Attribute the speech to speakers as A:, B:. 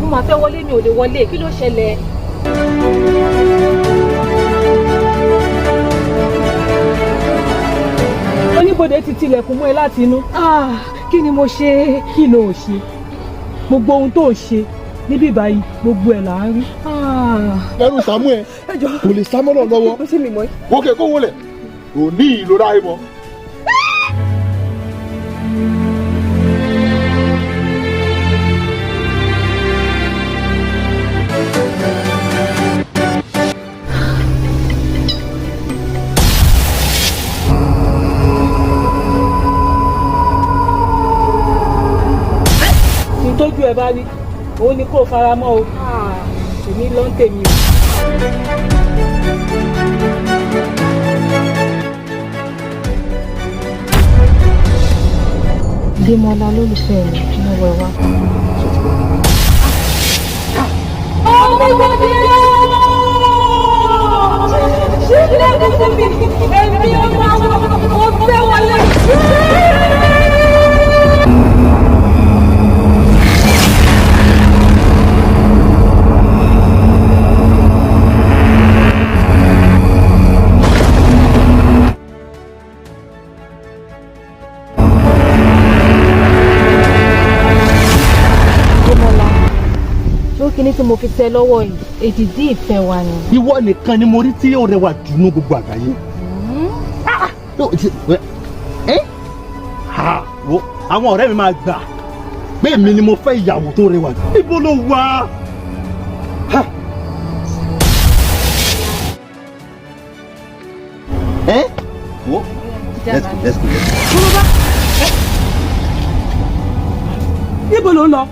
A: Mo máa fẹ́ wọlé, mi ò lè wọlé. Kí ló ṣẹlẹ̀?
B: Oníbodè ti tilẹ̀kùn mọ́ ẹ láti inú.
A: Ah, kí ni mo ṣe?
B: Kí ló ò ṣe? Gbogbo ohun tó ò ṣe níbí báyìí, gbogbo ẹ̀ là ń rí.
C: Lẹ́nu Samuel kò lè sá mọ́lọ̀ lọ́wọ́. Wókè kó wọlé òní ìlera ẹ̀ mọ́.
B: Ìtọ́jú ẹ bá rí òun ni kó fara mọ́ o. Èmi ló ń tèmi o.
A: Démọ́lá lólùfẹ́ mi, mo wẹ̀ wá. Oníbodè, ṣé lẹ́nu fún mi? Èmi ọmọ àwọn mo fẹ́ wọlé. Démọ́lá, ṣé kíní tí mo fi tẹ lọ́wọ́ yìí, èdìdí ìfẹ́ wa ni.
C: Ìwọ nìkan ni mo rí tí ó rẹwà jù ní gbogbo àgbáyé. Ah! Ẹ́? Ha, wo àwọn ọ̀rẹ́ mi máa gbà pé èmi ni mo fẹ́ ìyàwó tó rẹwà jù. Ibo ló wà? Ha! Ẹ́? Wo let's go, let's go, let's go.
B: Níbo ló ń lọ?